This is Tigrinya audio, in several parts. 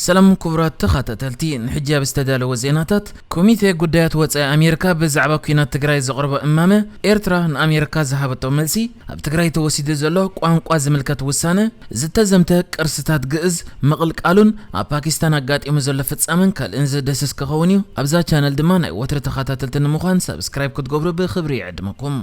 ሰላም ክቡራት ተኸታተልቲ፣ ንሕጂ ኣብ ዝተዳለወ ዜናታት፣ ኮሚቴ ጉዳያት ወጻኢ ኣሜሪካ ብዛዕባ ኲናት ትግራይ ዘቕረቦ እማመ፣ ኤርትራ ንኣሜሪካ ዝሃበቶ መልሲ፣ ኣብ ትግራይ ተወሲዱ ዘሎ ቋንቋ ዝምልከት ውሳነ፣ ዝተዘምተ ቅርስታት ግእዝ ምቕልቃሉን ኣብ ፓኪስታን ኣጋጢሙ ዘሎ ፍጻመን ካልእን ዝድህስስ ክኸውን እዩ። ኣብዛ ቻነል ድማ ናይ ወትሪ ተኸታተልቲ ንምዃን ሳብስክራይብ ክትገብሩ ብኽብሪ ይዕድመኩም።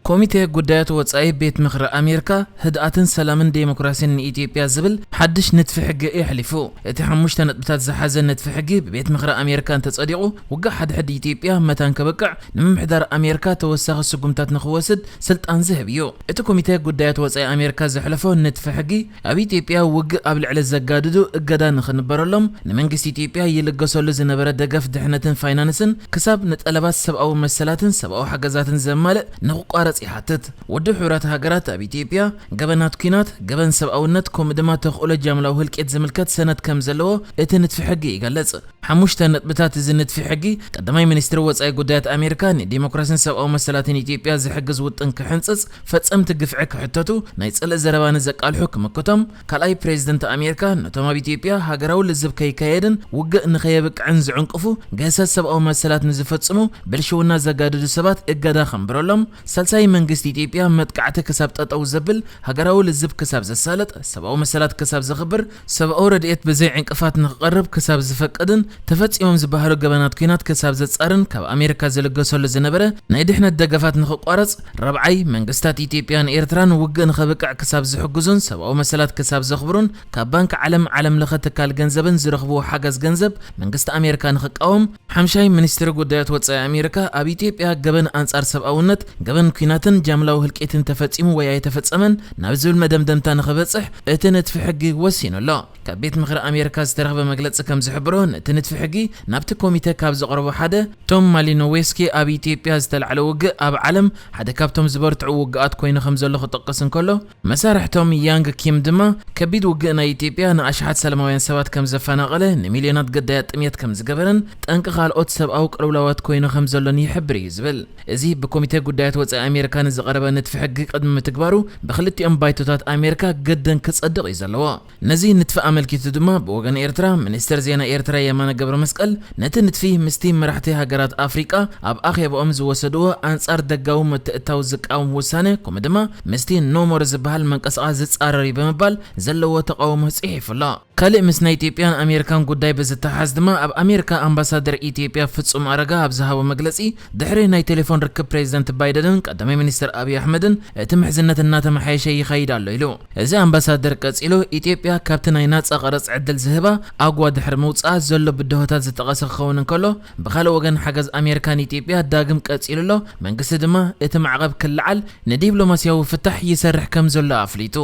ኮሚቴ ጉዳያት ወጻኢ ቤት ምኽሪ ኣሜሪካ፣ ህድኣትን ሰላምን ዴሞክራሲን ንኢትዮጵያ ዝብል ሓድሽ ንድፊ ሕጊ የሕሊፉ። እቲ ሓሙሽተ ነጥብታት ዝሓዘ ንድፊ ሕጊ ብቤት ምኽሪ ኣሜሪካ እንተጸዲቑ፣ ውግእ ሓድሕድ ኢትዮጵያ መታን ከብቅዕ፣ ንምምሕዳር ኣሜሪካ ተወሳኺ ስጉምታት ንኽወስድ ስልጣን ዝህብ እዩ። እቲ ኮሚቴ ጉዳያት ወጻኢ ኣሜሪካ ዘሕለፎ ንድፊ ሕጊ፣ ኣብ ኢትዮጵያ ውግእ ኣብ ልዕሊ ዘጋድዱ እገዳ ንኽንበረሎም፣ ንመንግስቲ ኢትዮጵያ ይልገሰሉ ዝነበረ ደገፍ ድሕነትን ፋይናንስን ክሳብ ንጠለባት ሰብኣዊ መሰላትን ሰብኣዊ ሓገዛትን ዘማልእ ንኽቋረጽ ይሓትት። ውድብ ሕቡራት ሃገራት ኣብ ኢትዮጵያ ገበናት ኲናት፣ ገበን ሰብኣውነት፣ ከምኡ ድማ ተኽእሎ ጃምላዊ ህልቂት ዝምልከት ሰነድ ከም ዘለዎ እቲ ንድፊ ሕጊ ይገልጽ። ሓሙሽተ ነጥብታት እዚ ንድፊ ሕጊ፣ ቀዳማይ ሚኒስትር ወጻኢ ጉዳያት ኣሜሪካ ንዲሞክራሲን ሰብኣዊ መሰላትን ኢትዮጵያ ዝሕግዝ ውጥን ክሕንጽጽ፣ ፈጸምቲ ግፍዒ ክሕተቱ፣ ናይ ጽልኢ ዘረባ ንዘቃልሑ ክምክቶም፣ ካልኣይ ፕሬዚደንት ኣሜሪካ ነቶም ኣብ ኢትዮጵያ ሃገራዊ ልዝብ ከይካየድን ውግእ ንኸየብቅዕን ዝዕንቅፉ ግህሰት ሰብኣዊ መሰላት ንዝፈጽሙ ብልሽውና ዘጋድዱ ሰባት እገዳ ከንብረሎም፣ ሳልሳይ መንግስቲ ኢትዮጵያ መጥቃዕቲ ክሳብ ጠጠው ዘብል፣ ሃገራዊ ልዝብ ክሳብ ዘሳለጥ፣ ሰብኣዊ መሰላት ክሳብ ዘኽብር፣ ሰብኣዊ ረድኤት ብዘይ ዕንቅፋት ንኽቐርብ ክሳብ ዝፈቅድን ተፈጺሞም ዝበሃሉ ገበናት ኲናት ክሳብ ዘጻርን ካብ ኣሜሪካ ዝልገሰሉ ዝነበረ ናይ ድሕነት ደገፋት ንኽቋረጽ፣ ራብዓይ መንግስታት ኢትዮጵያን ኤርትራን ውግእ ንኸብቅዕ ክሳብ ዝሕግዙን ሰብኣዊ መሰላት ክሳብ ዘኽብሩን ካብ ባንክ ዓለም፣ ዓለም ለኸ ትካል ገንዘብን ዝረኽብዎ ሓገዝ ገንዘብ መንግስቲ ኣሜሪካ ንኽቃወም፣ ሓምሻይ ሚኒስትሪ ጉዳያት ወጻኢ ኣሜሪካ ኣብ ኢትዮጵያ ገበን ኣንጻር ሰብኣውነት፣ ገበን ኲናትን ጃምላዊ ህልቂትን ተፈጺሙ ወይ ኣይተፈጸመን ናብ ዝብል መደምደምታ ንኽበጽሕ እቲ ንድፊ ሕጊ ወሲኑ ኣሎ። ካብ ቤት ምኽሪ ኣሜሪካ ዝተረኽበ መግለጺ ከም ዝሕብሮ፣ ነቲ ንድፊ ሕጊ ናብቲ ኮሚተ ካብ ዘቕረቡ ሓደ ቶም ማሊኖዌስኪ፣ ኣብ ኢትዮጵያ ዝተላዕለ ውግእ ኣብ ዓለም ሓደ ካብቶም ዝበርትዑ ውግኣት ኮይኑ ከም ዘሎ ክጠቅስ እንከሎ፣ መሳርሕቶም ያንግ ኪም ድማ ከቢድ ውግእ ናይ ኢትዮጵያ ንኣሽሓት ሰላማውያን ሰባት ከም ዘፈናቐለ፣ ንሚልዮናት ግዳያት ጥምየት ከም ዝገበረን ጠንቂ ካልኦት ሰብኣዊ ቅልውላዋት ኮይኑ ከም ዘሎን ይሕብር እዩ ዝብል። እዚ ብኮሚቴ ጉዳያት ወጻኢ ኣሜሪካ ንዝቐረበ ንድፊ ሕጊ ቅድሚ ምትግባሩ ብክልቲኦም ባይቶታት ኣሜሪካ ግድን ክጸድቕ እዩ ዘለዎ። ነዚ ንድፊ ኣመልኪቱ ድማ ብወገን ኤርትራ ሚኒስትር ዜና ኤርትራ የማነ ገብረ መስቀል ነቲ ንድፊ ምስቲ መራሕቲ ሃገራት ኣፍሪቃ ኣብ ኣኼባኦም ዝወሰድዎ ኣንጻር ደጋዊ ምትእትታው ዝቃወም ውሳነ ከምኡ ድማ ምስቲ ኖሞር ዝበሃል ምንቅስቓስ ዝጻረር እዩ ብምባል ዘለዎ ተቓውሞ ጽሒፉ ኣሎ። ካልእ ምስ ናይ ኢትዮጵያን ኣሜሪካን ጉዳይ ብዝተሓዝ ድማ ኣብ ኣሜሪካ ኣምባሳደር ኢትዮጵያ ፍጹም ኣረጋ ኣብ ዝሃቦ መግለጺ ድሕሪ ናይ ቴሌፎን ርክብ ፕሬዚደንት ባይደንን ቀዳማይ ሚኒስትር ኣብይ ኣሕመድን እቲ ምሕዝነት እናተመሓየሸ ይኸይድ ኣሎ ኢሉ። እዚ ኣምባሳደር ቀጺሉ፣ ኢትዮጵያ ካብቲ ናይ ናጻ ቀረጽ ዕድል ዝህባ ኣጓ ድሕሪ ምውጻኣ ዘሎ ብድሆታት ዝጠቐሰ ክኸውን እንከሎ፣ ብኻልእ ወገን ሓገዝ ኣሜሪካ ንኢትዮጵያ ዳግም ቀጺሉ ኣሎ፣ መንግስቲ ድማ እቲ ማዕቐብ ክለዓል ንዲፕሎማስያዊ ፍታሕ ይሰርሕ ከም ዘሎ ኣፍሊጡ።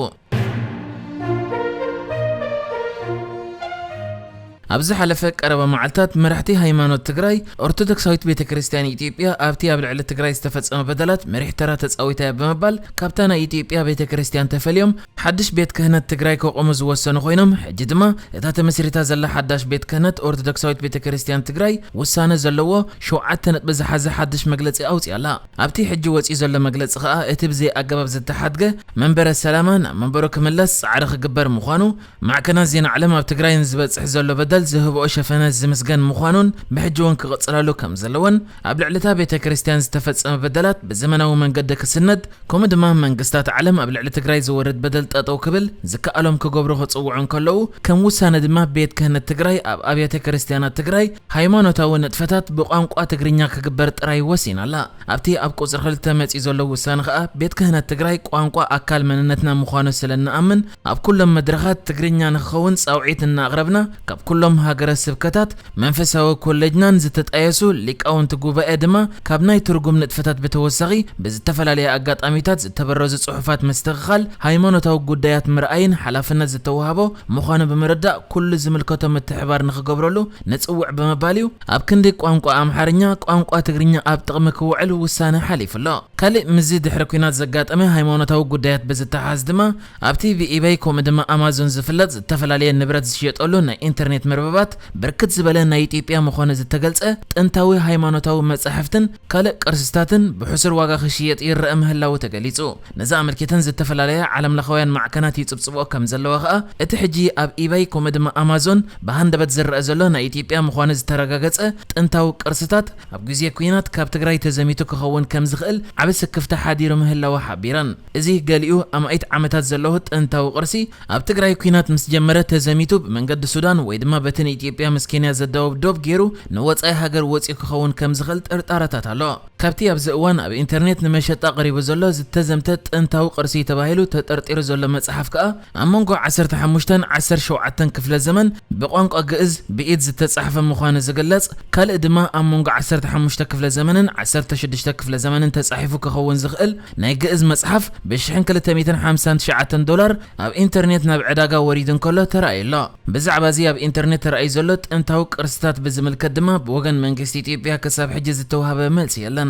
ኣብ ዝሓለፈ ቀረባ መዓልታት መራሕቲ ሃይማኖት ትግራይ ኦርቶዶክሳዊት ቤተ ክርስቲያን ኢትዮጵያ ኣብቲ ኣብ ልዕሊ ትግራይ ዝተፈጸመ በደላት መሪሕ ተራ ተጻዊታ እያ ብምባል ካብታ ናይ ኢትዮጵያ ቤተ ክርስቲያን ተፈልዮም ሓድሽ ቤት ክህነት ትግራይ ከቆሙ ዝወሰኑ ኮይኖም፣ ሕጂ ድማ እታ ተመስሪታ ዘላ ሓዳሽ ቤት ክህነት ኦርቶዶክሳዊት ቤተ ክርስቲያን ትግራይ ውሳነ ዘለዎ ሸውዓተ ነጥቢ ዝሓዘ ሓድሽ መግለጺ ኣውጺኣ ኣላ። ኣብቲ ሕጂ ወጺኡ ዘሎ መግለጺ ከኣ እቲ ብዘይ ኣገባብ ዝተሓድገ መንበረ ሰላማ ናብ መንበሩ ክምለስ ጻዕሪ ክግበር ምዃኑ፣ ማዕከናት ዜና ዓለም ኣብ ትግራይ ንዝበጽሕ ዘሎ በደል ዝህብኦ ሸፈነ ዝምስገን ምዃኑን ብሕጂ እውን ክቕጽላሉ ከም ዘለዎን፣ ኣብ ልዕሊ እታ ቤተ ክርስቲያን ዝተፈጸመ በደላት ብዘመናዊ መንገዲ ክስነድ፣ ከምኡ ድማ መንግስታት ዓለም ኣብ ልዕሊ ትግራይ ዝወርድ በደል ጠጠው ክብል ዝከኣሎም ክገብሩ ክጽውዑ እንከለዉ፣ ከም ውሳነ ድማ ቤት ክህነት ትግራይ ኣብ ኣብያተ ክርስቲያናት ትግራይ ሃይማኖታዊ ንጥፈታት ብቋንቋ ትግርኛ ክግበር ጥራይ ወሲና ኣላ። ኣብቲ ኣብ ቁጽሪ ክልተ መጺኡ ዘሎ ውሳነ ከኣ ቤት ክህነት ትግራይ ቋንቋ ኣካል መንነትና ምዃኑ ስለ እንኣምን ኣብ ኩሎም መድረኻት ትግርኛ ንክኸውን ጻውዒት እናቕረብና ካብ ኩሎም ሃገረ ስብከታት መንፈሳዊ ኮሌጅናን ዝተጣየሱ ሊቃውንቲ ጉባኤ ድማ ካብ ናይ ትርጉም ንጥፈታት ብተወሳኺ ብዝተፈላለየ ኣጋጣሚታት ዝተበረዙ ጽሑፋት ምስትኽኻል ሃይማኖታዊ ጉዳያት ምርኣይን ሓላፍነት ዝተዋህቦ ምዃኑ ብምርዳእ ኩሉ ዝምልከቶ ምትሕባር ንክገብረሉ ንጽውዕ ብምባል እዩ ኣብ ክንዲ ቋንቋ ኣምሓርኛ ቋንቋ ትግርኛ ኣብ ጥቕሚ ክውዕል ውሳነ ሓሊፉ ኣሎ። ካልእ ምስዚ ድሕሪ ኲናት ዘጋጠመ ሃይማኖታዊ ጉዳያት ብዝተሓዝ ድማ ኣብቲ ብኢበይ ከምኡ ድማ ኣማዞን ዝፍለጥ ዝተፈላለየ ንብረት ዝሽየጠሉ ናይ ኢንተርኔት መርበባት ብርክት ዝበለ ናይ ኢትዮጵያ ምዃኑ ዝተገልጸ ጥንታዊ ሃይማኖታዊ መጻሕፍትን ካልእ ቅርስታትን ብሕሱር ዋጋ ክሽየጥ ይረአ ምህላዉ ተገሊጹ። ነዚ ኣመልኪተን ዝተፈላለያ ዓለምለኻውያን ማዕከናት ይጽብጽብኦ ከም ዘለዋ ከኣ፣ እቲ ሕጂ ኣብ ኢባይ ከምኡ ድማ ኣማዞን ብሃንደበት ዝረአ ዘሎ ናይ ኢትዮጵያ ምዃኑ ዝተረጋገጸ ጥንታዊ ቅርስታት፣ ኣብ ግዜ ኲናት ካብ ትግራይ ተዘሚቱ ክኸውን ከም ዝኽእል ዓቢ ስክፍታ ሓዲሩ ምህላዉ ሓቢረን። እዚ ገሊኡ ኣማኢት ዓመታት ዘለዎ ጥንታዊ ቅርሲ ኣብ ትግራይ ኲናት ምስ ጀመረ ተዘሚቱ ብመንገዲ ሱዳን ወይ ድማ በቲ ንኢትዮጵያ ምስ ኬንያ ዘዳወብ ዶብ ገይሩ ንወጻኢ ሃገር ወጺኡ ክኸውን ከም ዝኽእል ጥርጣረታት ኣሎ። ካብቲ ኣብዚ እዋን ኣብ ኢንተርኔት ንመሸጣ ቀሪቡ ዘሎ ዝተዘምተ ጥንታዊ ቅርሲ ተባሂሉ ተጠርጢሩ ዘሎ መጽሓፍ ከኣ ኣብ መንጎ ዓሰርተ ሓሙሽተን ዓሰርተ ሸውዓተን ክፍለ ዘመን ብቋንቋ ግእዝ ብኢድ ዝተጻሕፈ ምዃኑ ዝግለጽ፣ ካልእ ድማ ኣብ መንጎ ዓሰርተ ሓሙሽተ ክፍለ ዘመንን ዓሰርተ ሽዱሽተ ክፍለ ዘመንን ተጻሒፉ ክኸውን ዝኽእል ናይ ግእዝ መጽሓፍ ብሽሕን ክልተ ሚእትን ሓምሳን ትሽዓተን ዶላር ኣብ ኢንተርኔት ናብ ዕዳጋ ወሪዱ እንከሎ ተራእዩ ኣሎ። ብዛዕባ እዚ ኣብ ኢንተርኔት ተራእዩ ዘሎ ጥንታዊ ቅርስታት ብዝምልከት ድማ ብወገን መንግስቲ ኢትዮጵያ ክሳብ ሕጂ ዝተዋህበ መልሲ የለን።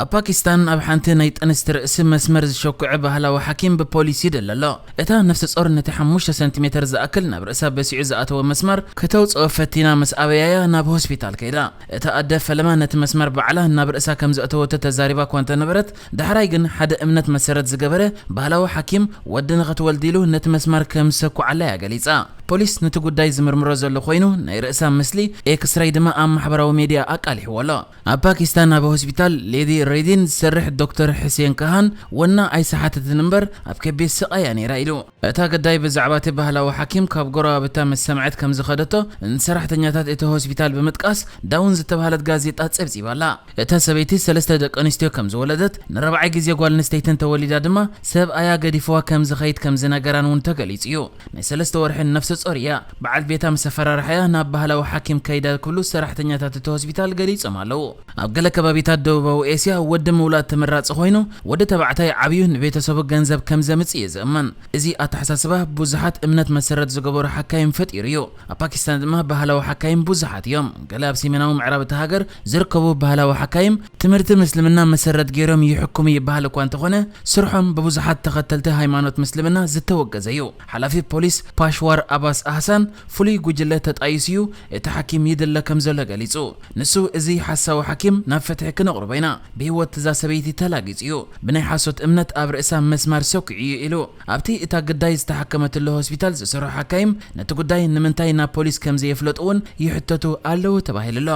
ኣብ ፓኪስታን ኣብ ሓንቲ ናይ ጥንስቲ ርእሲ መስመር ዝሸኩዐ ባህላዊ ሓኪም ብፖሊስ ይድለ ኣሎ። እታ ነፍሰ ጾር ነቲ ሓሙሽተ ሰንቲሜተር ዝኣክል ናብ ርእሳ በሲዑ ዝኣተወ መስመር ከተውጽኦ ፈቲና ምስ ኣበያያ ናብ ሆስፒታል ከይዳ። እታ ኣደ ፈለማ ነቲ መስመር ባዕላ ናብ ርእሳ ከም ዘእተወቶ ተዛሪባ እኳ እንተነበረት፣ ዳሕራይ ግን ሓደ እምነት መሰረት ዝገበረ ባህላዊ ሓኪም ወዲ ንኽትወልድ ኢሉ ነቲ መስመር ከም ዝሰኩዓላ እያ ገሊጻ። ፖሊስ ነቲ ጉዳይ ዝምርምሮ ዘሎ ኮይኑ፣ ናይ ርእሳ ምስሊ ኤክስራይ ድማ ኣብ ማሕበራዊ ሜድያ ኣቃሊሕዎ ኣሎ። ኣብ ፓኪስታን ኣብ ሆስፒታል ሌዲ ሬዲን ዝሰርሕ ዶክተር ሕሴን ካሃን፣ ወና ኣይሰሓተትን እምበር ኣብ ከቢድ ስቓይ እያ ነይራ ኢሉ። እታ ግዳይ ብዛዕባ እቲ ባህላዊ ሓኪም ካብ ጎረባብታ ምስ ሰምዐት ከም ዝኸደቶ፣ ንሰራሕተኛታት እቲ ሆስፒታል ብምጥቃስ ዳውን ዝተባህለት ጋዜጣ ጸብጺባ ኣላ። እታ ሰበይቲ ሰለስተ ደቂ ኣንስትዮ ከም ዝወለደት፣ ንራብዓይ ግዜ ጓል ኣንስተይትን ተወሊዳ ድማ ሰብኣያ ገዲፍዋ ከም ዝኸይድ ከም ዝነገራን እውን ተገሊጹ እዩ። ናይ ሰለስተ ወርሒ ነፍሰ ጾር እያ። በዓል ቤታ ምስ ኣፈራርሓያ ናብ ባህላዊ ሓኪም ከይዳ ክብሉ ሰራሕተኛታት እቲ ሆስፒታል ገሊጾም ኣለዉ። ኣብ ገለ ከባቢታት ደቡባዊ ኤስያ ወዲ ምውላድ ተመራጺ ኮይኑ፣ ወዲ ተባዕታይ ዓብዩ ንቤተሰቡ ገንዘብ ከም ዘምጽእ እዩ ዝእመን። እዚ ኣተሓሳስባ ብዙሓት እምነት መሰረት ዝገበሩ ሓካይም ፈጢሩ እዩ። ኣብ ፓኪስታን ድማ ባህላዊ ሓካይም ብዙሓት እዮም። ገለ ኣብ ሰሜናዊ ምዕራብ እታ ሃገር ዝርከቡ ባህላዊ ሓካይም ትምህርቲ ምስልምና መሰረት ገይሮም ይሕክሙ ይበሃል እኳ እንተኾነ፣ ስርሖም ብብዙሓት ተኸተልቲ ሃይማኖት ምስልምና ዝተወገዘ እዩ። ሓላፊ ፖሊስ ፓሽዋር ኣባስ ኣህሳን ፍሉይ ጉጅለ ተጣይሱ እዩ እቲ ሓኪም ይድለ ከም ዘሎ ገሊጹ። ንሱ፣ እዚ ሓሳዊ ሓኪም ናብ ፍትሒ ክነቕርቦ ኢና፣ ብህይወት እዛ ሰበይቲ ተላጊጹ እዩ፣ ብናይ ሓሶት እምነት ኣብ ርእሳ መስማር ሰኪዑ እዩ ኢሉ። ኣብቲ እታ ግዳይ ዝተሓከመትሉ ሆስፒታል ዝሰርሑ ሓካይም ነቲ ጉዳይ ንምንታይ ናብ ፖሊስ ከም ዘየፍለጡ እውን ይሕተቱ ኣለዉ ተባሂሉ ኣሎ።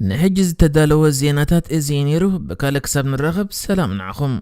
ንሕጂ ዝተዳለወ ዜናታት እዚ እዩ ነይሩ። ብካልእ ክሳብ ንራኸብ ሰላም ንዓኹም።